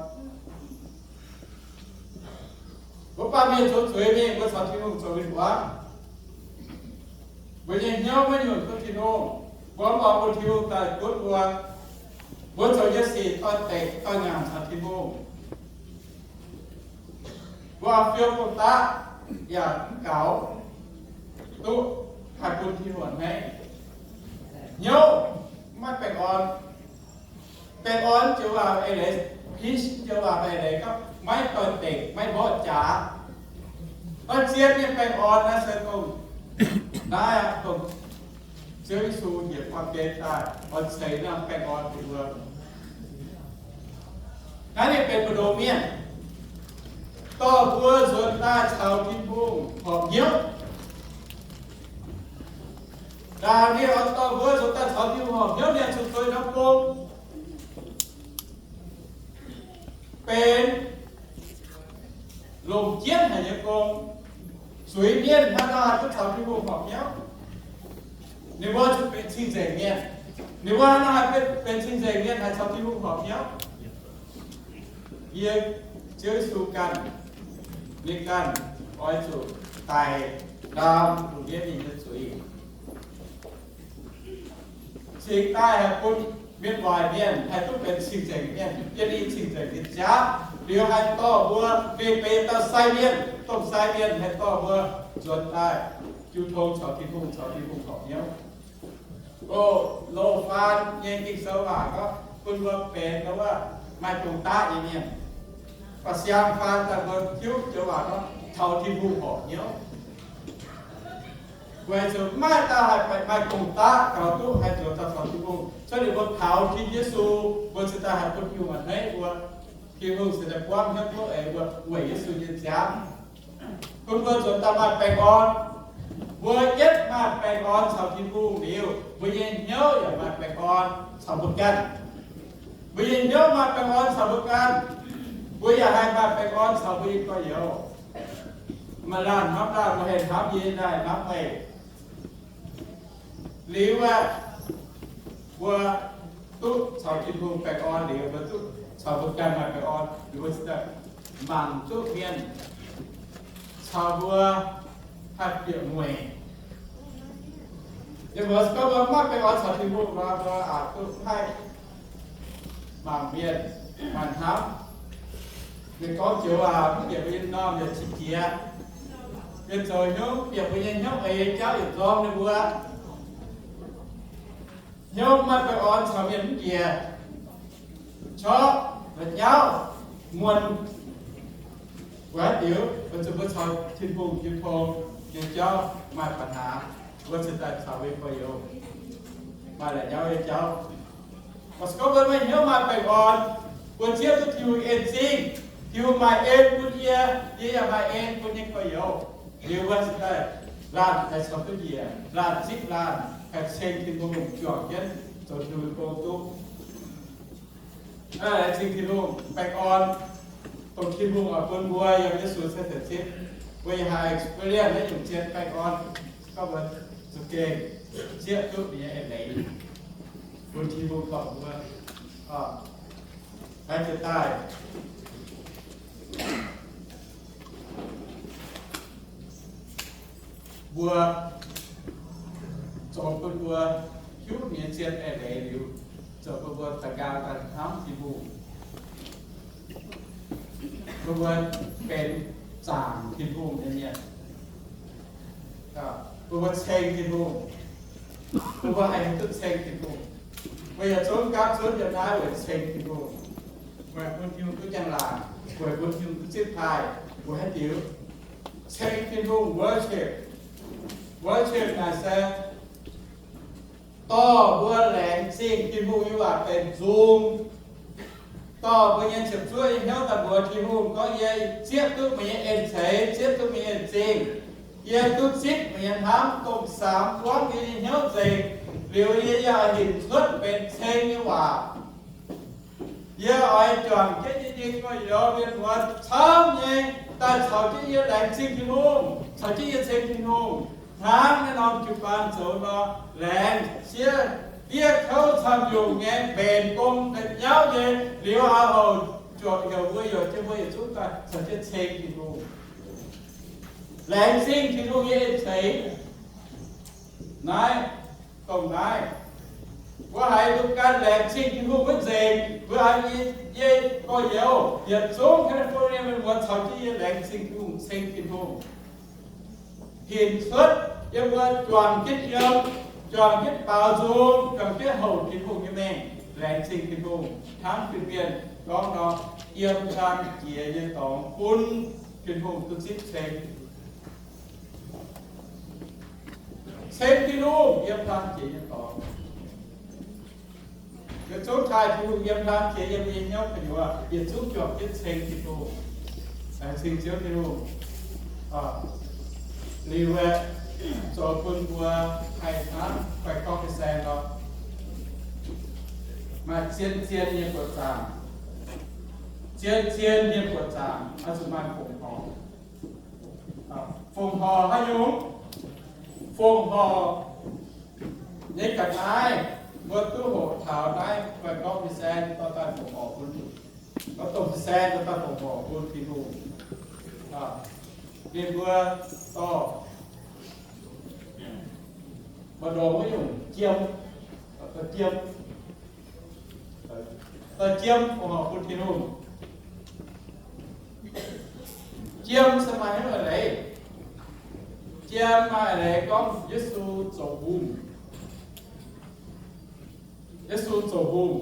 Mbuo baamh mienh zoux zuiz mingh, mbuo caux Tin-Hungh zoux win-wangv. Mbuo nyei hnyouv maiv nyunc duqv Tin-Hungh. Mbuo mv oix bun Tin-Hungh daaih gunv mbuo. Mbuo zoux nyei sic doix-dekc doix-ngaanc caux Tin-Hungh. Mbuo fiou gong-daqv yaac mv gaux, duqv haih bun Tin-Hungh a'hneiv. Hnyouv maiv baengh orn. Baengh orn joux waac eix leiz, peace joux waac eix leiz gorngv maiv doix-dekc, maiv mborqv jaax. Naaiv zien nyei baengh orn naaiv se dongh, naaiv aqv, dongh Ziouv Yesu njiec baamh gen daaih oix ceix norm baengh orn bun mbuo. Naaiv ninh benx mbu'ndongx mienh, dorh mbuo nzuonx daaih caux Tin-Hungh horpc hnyouv. Ndaangc ninh oix dorh mbuo nzuonx daaih caux Tin-Hungh horpc hnyouv, ninh zuqc zoux norm gong, benx longc jienv haic nyei gong. Zuiz-mienh hnangv nor haih duqv caux Tin-Hungh horpc hnyouv. Ninh mbuo zuqc benx cing-nzengc mienh. Ninh mbuo hnangv nor haih benx cing-nzengc mienh, haih caux Tin-Hungh horpc hnyouv. Yie, Ziouv Yesu ganh, ninh ganh oix zuqc daic ndaam lungh ndiev mienh nyei zuiz, cingx daaih haih bun mienh waaic mienh haih duqv benx cing-nzengc mienh, yiem ninh cing-nzengc nyei jaav. Liuz haih dorh mbuo, ninh benx dauh sai mienh, dongh sai mienh haih dorh mbuo nzuonx daaih jiu tong caux Tin-Hungh, caux Tin-Hungh horpc hnyouv. O, loz-faan nyei Ging-Sou waac gorngv bun mbuo benx wuov maaih gong-daqv nyei mienh. Ba'siang faan daaih mbuo hiuv joux waac gorngv taux Tin-Hungh horpc hnyouv. Weic zuqc maiv maaih dauh haih maaih gong-daqv gaux duqv haih nzuonx daaih caux Tin-Hungh. Cuotv liuz mbuo kaux Tin Yesu, mbuo cingx daaih haih bun Tin-Hungh a'hneiv mbuo. Tin-Hungh cingx daaih buangv hnyouv tov eix mbuo weic Yesu nyei nziaamv, bun mbuo nzuonx daaih maaih baengh orn. Mbuo yietv maaih baengh orn caux Tin-Hungh liuz, mbuo nyei hnyouv yaac maaih baengh orn caux mbuo ganh. Mbuo nyei hnyouv maaih baengh orn caux mbuo ganh, mbuo yaac haih maaih baengh orn caux mbuo nyei gorx-youz. Maaih laanh hnamv laanh, mbuo haih hnamv yie, yie haih hnamv meih. Liuz aeqv, mbuo duqv caux Tin-Hungh baengh orn liuz, mbuo duqv caux mbuo ganh maaih baengh orn, liuz mbuo cingx daaih mangc zuqc mienh caux mbuo haih bieqc mueic. Yie mbuo gorngv mbuo maiv baengh orn caux Tin-Hungh nor, mbuo aqc duqv haih mangc mienh, mangc hnamv. Mienh gorngv joux waac mv bieqc mbuo nyei normh yaac qiex jiez. Mienh zoux hnyouv bieqc mbuo nyei hnyouv eix jauv yietc nzorng ninh mbuo. Hnyouv maiv baengh orn caux mienh mv njiec, corc la'nyauv muonc. Weic haaix diuc? Weic zuqc mbuo caux Tin-Hungh jiu tong nyei jauv maaih ปัญหา, mbuo cingx daaih caux mbuo nyei gorx-youz maaih la'nyauv nyei jauv. Mv gorngv mbuo nyei hnyouv maaih baengh orn, mbuo zieqv duqv Tin-Hungh en zingh, Tin-Hungh maaih en bun yie, yie yaac maaih en bun nyei gorx-youz. Liuz mbuo cingx daaih laanh haih caux duqv njiec, laanh zipv laanh haih ceng Tin-Hungh juangc jienv zoux Tin-Hungh gong duqv. Laengz zingh Tin-Hungh baengh orn, dongh Tin-Hungh oix bun mbuo yiem Yesu cien-ceqv zipv. Mbuo yaac haih experience naaiv nyungc zien baengh orn, gorngv mbuo za'gengh zieqv duqv ninh nyei eix leiz, bun Tin-Hungh dorh mbuo, aa, haih jiex daaih. Mbuo zoux bun mbuo hiuv nyei zien eix leiz liuz, zoux bun mbuo da'nqaang daaih hnamv Tin-Hungh, bun mbuo benx zaangc Tin-Hungh nyei mienh, bun mbuo ceng Tin-Hungh, bun mbuo haih duqv ceng Tin-Hungh. Mbuo yaac zungv gapv zunv yiem naaiv weic ceng Tin-Hungh, weic bun Tin-Hungh duqv njang-laangc. weic bun Tin-Hungh duqv zipv taaih, mbuo haaix diuc ceng Tin-Hungh worship. Worship naaic se dorh mbuo laengz zingh Tin-Hungh nyei waac benx nzung, dorh mbuo nyei ziepc zuoqv nyei hnyouv daaih mbuox Tin-Hungh gorngv, yie zieqv duqv meih nyei en-ceix, zieqv duqv meih nyei en-zingh. Yie duqv zipv meih nyei hnamv, dongh samx buangv yie nyei hnyouv nzengc. Liuz yie yaac hinc cuotv benx ceng nyei waac. Yie oix juangc jienv yie nyei gorx-youz mienh muoz camv nyei daaih caux jienv yie laengz zingh Tin-Hungh, caux jienv yie ceng Tin-Hungh. Hnangv naaiv norm jiu-baang zoux nor, laengz siev diev kouv camv-nyungc nyei, mbenc gong da'nyauv nyei, liuz a'houc juoqc heuc mbuo youc jienv mbuo yietc zungv daaih caux jienv ceng Tin-Hungh, laengz zingh Tin-Hungh nyei en-ceix. Naaiv, dongh naaiv, mbuo haiz mbuo ganh laengz zingh Tin-Hungh wuov nzengc, mbuo haiz yie, yie gorx-youz yietc zungv California mienh muoz caux jienv yie laengz zingh Tin-Hungh, ceng Tin-Hungh, hinc cuotv yiem mbuo juangc jienv yiem, juangc jienv baaux nzung, juangc jienv houc Tin-Hungh nyei mengh, laengz zingh Tin-Hungh, hnangv fin-mienh gorngv nor, yiem hlang jiex nyei dorngx bun Tin-Hungh duqv zipv ceng. Ceng Tin-Hungh yiem hlang jiex nyei dorngx. Yietc zungv taaih Tin-Hungh yiem hlang jiex yiem nyei hnyouv gu'nyuoz, yietc zungv juangc jienv ceng Tin-Hungh, laengz zingh Ziouv Tin-Hungh. Liuz aeqv, zoux bun mbuo haih hnangv guai gorngv nyei saeng nor, maaih zien-zien nyei buoqc zaangc, zien-zien nyei buoqc zaangc oix zuqc maaih fongc horc. Fongc horc haaix nyungc? Fongc horc nyei ga'naaiv, mbuo duqv hoqc taux naaiv guai gorngv fin-saeng dorh daaih fongc horc bun, gorngv dongh fin-saeng dorh daaih fongc horc bun Tin-Hungh. Ninh mbuo dorh maaih ndongc wuov nyungc jiem, dorh jiem, dorh jiem fongc horc bun Tin-Hungh. Jiem se maaih hnyouv eix leiz. Jiem maaih eix leiz gorngv Yesu zoux hungh. Yesu zoux hungh.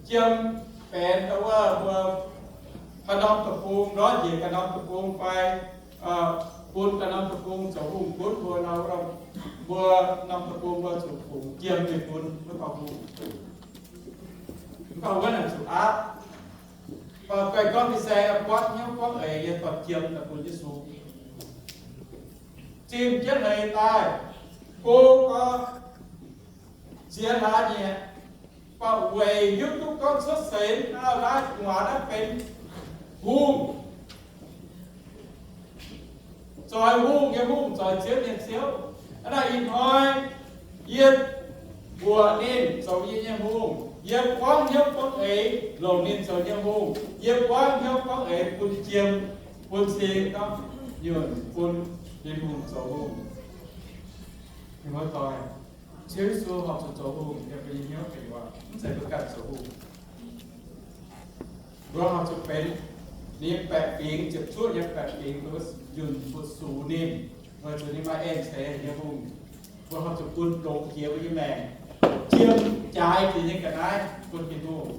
Jiem benx da'wuov mbuo ganh norm deic-bung, ndortv njiec ganh norm deic-bung fai bun ganh norm deic-bung zoux hungh gunv mbuo nor, mbuo norm deic-bung mbuo zuqc fungx jiem mingh bun wuov dauh hungh. Mv baac wuov naaic zuqc aapv. Mv baac guai gorngv fin-saeng buangv hnyouv buangv eix nyei dorh jiem daaih bun Yesu. Zimh jienv hleix daaih, go gau, ziex hlaax nyieqc, mv baac weic hiuv duqv gorngv cuotv seix naaiv, naaiv gu'nguaaz naaiv benx hungh, zoix hungh nyei hungh, zoix ziouv nyei Ziouv. Hnangv naaic ih hnoi yie mbuoqc ninh zoux yie nyei hungh, yie buangv hnyouv buangv eix longc ninh zoux yie nyei hungh, yie buangv hnyouv buangv eix bun jiem, bun cing gorngv nyunc bun ninh hungh zoux hungh. Ih hnoi doic, Ziouv Yesu horpc zuqc zoux hungh yiem mbuo nyei hnyouv gu'nyuoz, mv zeiz mbuo ganh zoux hungh. Mbuo horpc zuqc benx ninh nyei baeqc fingx, ziepc zuoqv nyei baeqc fingx, mbuo nyunc mbuo sux ninh, weic zuqc ninh maaih en-ceix nyei hungh. Mbuo horpc zuqc bun longx jiex mbuo nyei maengc, jiem jaaix jiex nyei ga'naaiv bun Tin-Hungh.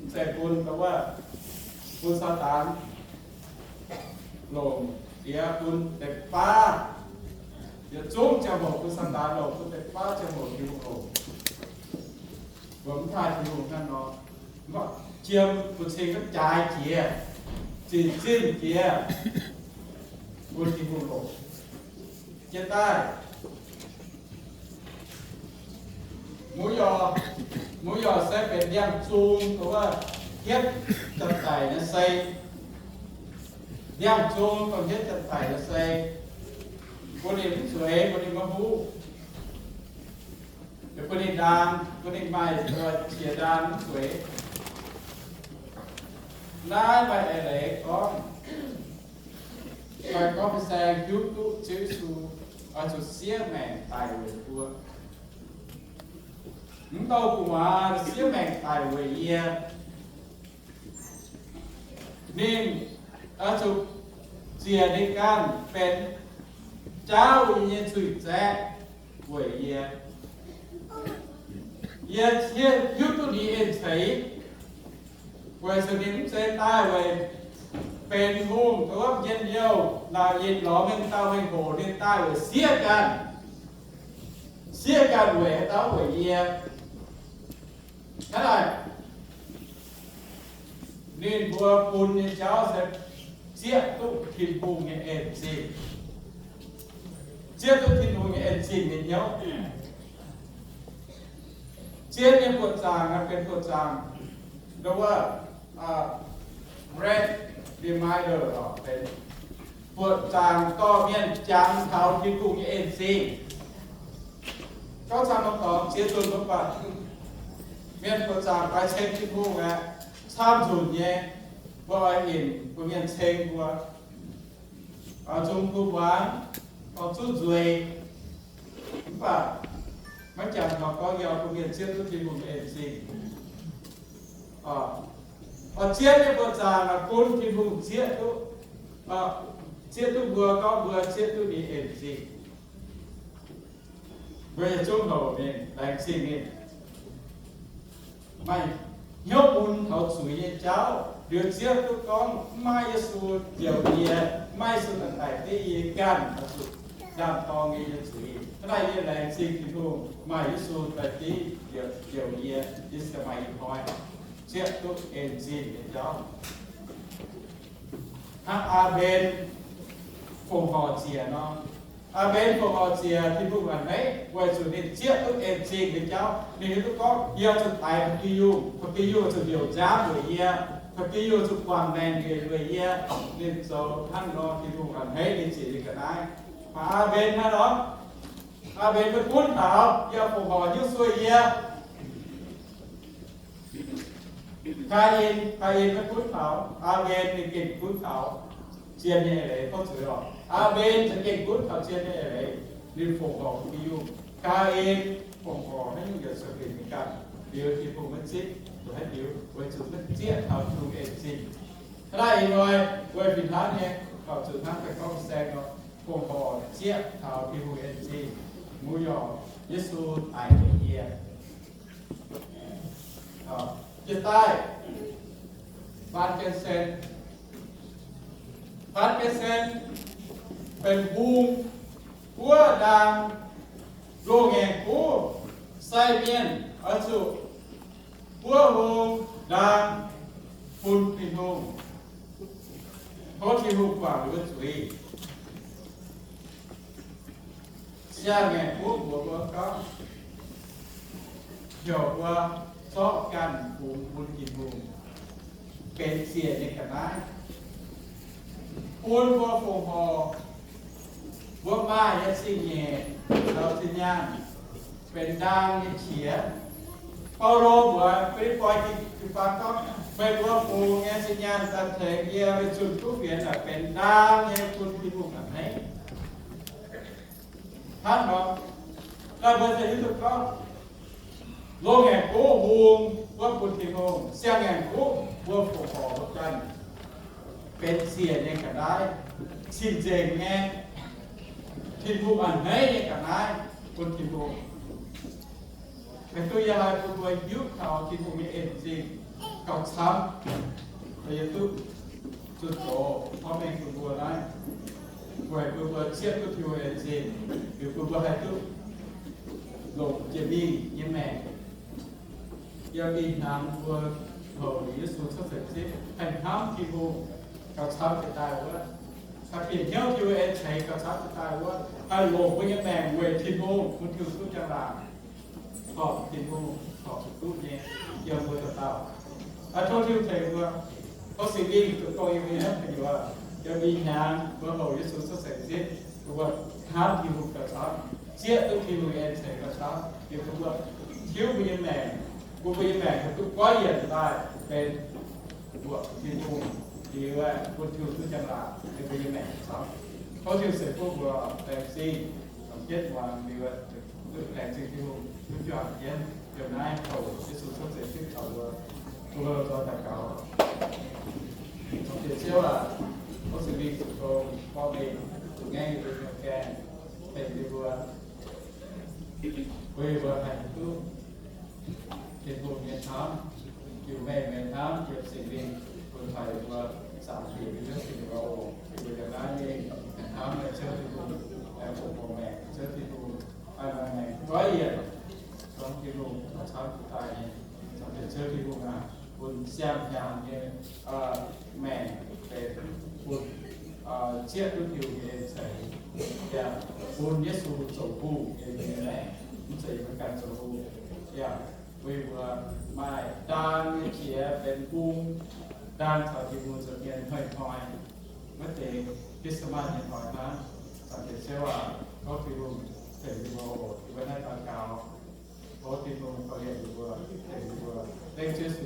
Mv zeiz bun da'wuov, bun Saadaan longc jiex, bun deix baav, yietc zungv ziangh hoc bun Saadaan longc, bun deix baav ziangh hoc Tin-Hungh longc. Mbuo mv taaih Tin-Hungh hnangv nor, mv baac jiem bun cing gunv jaaix jiex, zinh zinh jiex, bun Tin-Hungh longc. Jiex daaih, muiz-yorc, muiz-yorc se benx ndiangx-zung, dongh wuov hietv janx-daic nyei sei. Ndiangx-zung dongh hietv janx-daic nyei sei. Bun ninh mv zueiz, bun ninh maiv huv. Bun ninh ndaang, bun ninh maaih qiex ndaang mv zueiz. Naaiv maaih eix leiz gorngv, maaih gorngv fin-saeng hiuv duqv Ziouv Yesu oix zuqc siev maengc daic weic mbuo. Mv douh gu'nguaaz siev maengc daic weic yie. Ninh oix zuqc ziec ninh ganh benx jaauv yie nyei zuiz-zaeqv weic yie. Yie hiuv duqv ninh en-ceix. Weic zuqc ninh mv zeiz daaih weic benx hungh, dongh wuov njien-youh, naaic yinh lorz mengh dauh mengh hoc, ninh daaih weic siev ganh, siev ganh weic haaix dauh? Weic yie. Hnangv naaic, ninh mbuo bun nyei jauv se zieqv duqv Tin-Hungh nyei en-zingh, zieqv duqv Tin-Hungh nyei en-zingh nyei hnyouv. Zien nyei buoqc zaangc naaiv benx buoqc zaangc, dongh wuov, red reminder, benx buoqc zaangc dorh mienh jangx taux Tin-Hungh nyei en-zingh. Gorngv camv norm dorngx ziex nzunc mv baac mienh buoqc zaangc faix ceng Tin-Hungh aeqv, camv nzunc nyei, mbuo oix hinc bun mienh ceng mbuo, oix zungv kuv muangx, oix zuqv nzueic. Mv baac maiv jangx taux gorngv yie oix bun mienh zieqv duqv Tin-Hungh nyei en-zingh. Oix zieqv nyei buoqc zaangc bun Tin-Hungh zieqv duqv, zieqv duqv mbuo, gorngv mbuo zieqv duqv ninh en-zingh. Mbuo yietc zungv hoc mingh laengz zingh ninh. Maaih hnyouv mun taux zuiz nyei jauv liuz zieqv duqv gorngv mv maaih Yesu njoux yie, mv maaih Yesu daaih daic div yie, ganh oix zuqc ndaam-dorng yie nyei zuiz. Hnangv naaic yie laengz zingh Tin-Hungh maaih Yesu daaih div njoux yie, yie se maaih ih hnoi zieqv duqv en-zingh nyei jauv. Hnangv Aa^mben fongc horc ziec nor, Aa^mben fongc horc ziec Tin-Hungh a'hneiv weic zuqc ninh zieqv duqv en-zingh nyei jauv. Ninh hiuv duqv gorngv yie zuqc daix ba'gi yungh, ba'gi yungh zuqc liouc nziaamv weic yie, ba'gi yungh zuqc guangc maengc weic yie. Ninh zoux hnangv nor, Tin-Hungh a'hneiv ninh ziec nyei ga'naaiv. Maaih Aa^mben hnangv nor, Aa^mben maiv gunv taux yie fongc horc hiuv sueih yie. Gaa^in, Gaa^in maiv gunv taux, Aa^mben ninh gengh gunv taux zien nyei eix leiz. Gorngv zuiz oc, Aa^mben za'gengh gunv taux zien nyei eix leiz. Ninh fongc horc ba'gi yungh. Gaa^in fongc horc haaix nyungc yaac sueih binc ninh ganh. Liuz Tin-Hungh maiv zipv, zuqc haaix diuc? Weic zuqc maiv zieqv taux Tin-Hungh en-zingh. Hnangv naaiv ih hnoi weic fih hnangv nyei, taux zuqc hnangv deix gorngv saeng nor, fongc horc zieqv taux Tin-Hungh en-zingh. Muic yorc, Yesu daic weic yie. Jiex daaih, Faan Gen Sen, Faan Gen Sen benx hungh, buov ndaang, loz-ngaengc guv, sai mienh oix zuqc buov hung ndaang bun Tin-Hungh, tov Tin-Hungh guangc ninh mbuo zuiz. Siang-ngaengc guv mbuox mbuo gorngv, heuc mbuo zorqv ganh fungx bun Tin-Hungh, benx ziec nyei ga'naaiv, bun mbuo fongc horc mbuo maaih nyei zingh nyeic caux zinh nyaanh benx ndaang nyei qiex. Baulo mbuox Fi^lipv^poi jiu-baang gorngv, meih mbuo fungx nyei zinh nyaanh daaih tengx yie weic zunh kuv fienx naaic benx ndaang nyei bun Tin-Hungh a'hneiv. Hnangv nor, daaih mbuo se hiuv duqv gorngv, loz-ngaengc guv hungh wuov bun Tin-Hungh, siang-ngaengc guv mbuo fongc horc mbuo ganh benx ziec nyei ga'naaiv, cing-nzengc nyei, Tin-Hungh a'hneiv nyei ga'naaiv bun Tin-Hungh. Haih duqv yie haih bun mbuo hiuv taux Tin-Hungh nyei en-zingh gauh camv, yie duqv zunh doz hnangv mengh bun mbuo naaiv, weic bun mbuo zieqv duqv Tin-Hungh en-zingh, liuz bun mbuo haih duqv longc jiex mingh nyei maengc. Yiem ih hnyangx mbuo houc Yesu cuotv seix zipv, haih hnamv Tin-Hungh gauh camv jiex daaih wuov, haih bieqc hnyouv Tin-Hungh en ceix gauh camv jiex daaih wuov, haih longc mbuo nyei maengc weic Tin-Hungh, bun Tin-Hungh duqv njang-laangc, horpc Tin-Hungh horpc zuqc duqv nyei yiem mbuo dauh dauh. Tov Tin-Hungh tengx mbuo, tov Singx Lingh zuqc dongh yie mbuo nyei hnyouv gu'nyuoz. Yiem ih hnyangx mbuo houc Yesu cuotv seix zipv, bun mbuo hnamv Tin-Hungh gauh camv, zieqv duqv Tin-Hungh en ceix gauh camv, liuz bun mbuo tiuv mbuo nyei maengc, bun mbuo nyei maengc haih duqv goiv yienc daaih benx mbuoqc Tin-Hungh, liuz bun Tin-Hungh duqv njang-laangc yiem mbuo nyei maengc gauh camv. Tov Tin-Hungh ceix fuqv mbuo laengz zingh, yietv muangx liuz duqv laengz zingh Tin-Hungh duqv juangc jienv yiem naaiv houc Yesu cuotv seix zipv taux mbuo. Mbuo lomh nzoih daux gaux. Diex Ziouv aac, tov Singx Lingh zuqc gong gorngv mengh zuqc ngaengv yie mbuo nyei gaengh, tengx yie mbuo, bun yie mbuo haih duqv Tin-Hungh nyei hnamv, Liuz meih, meih hnamv yiem Singx Lingh bun taux yie mbuo, zaangc Diex, yie mbuo Singx Lingh oc. Yie mbuo yiem naaiv mingh hnamv meih, Ziouv Tin-Hungh, aengx bun meih, Ziouv Tin-Hungh, aengx meih goiv yienc, Ziouv Tin-Hungh, camv daaih nyei, Ziouv Tin-Hungh aac, bun siang-hnyangx nyei maengc benx bun zieqv duqv diuh nyei ceix, yaac bun Yesu zoux hungh yiem yie mbuo nyei maengc, mv zeiz yie mbuo ganh zoux hungh. Yaac bun yie mbuo maaih ndaang nyei qiex benx bung, ndaang caux Tin-Hungh nzuonx mienh hnoi-hnoi, maiv deix Christmas nyei hnoi hnangv. Zaangc Diex Ziouv aac, gorngv Tin-Hungh tengx yie mbuo oc. Yie mbuo naaiv daux gaux, tov Tin-Hungh korv-lienh yie mbuo, tengx yie mbuo, dengv Ziouv Yesu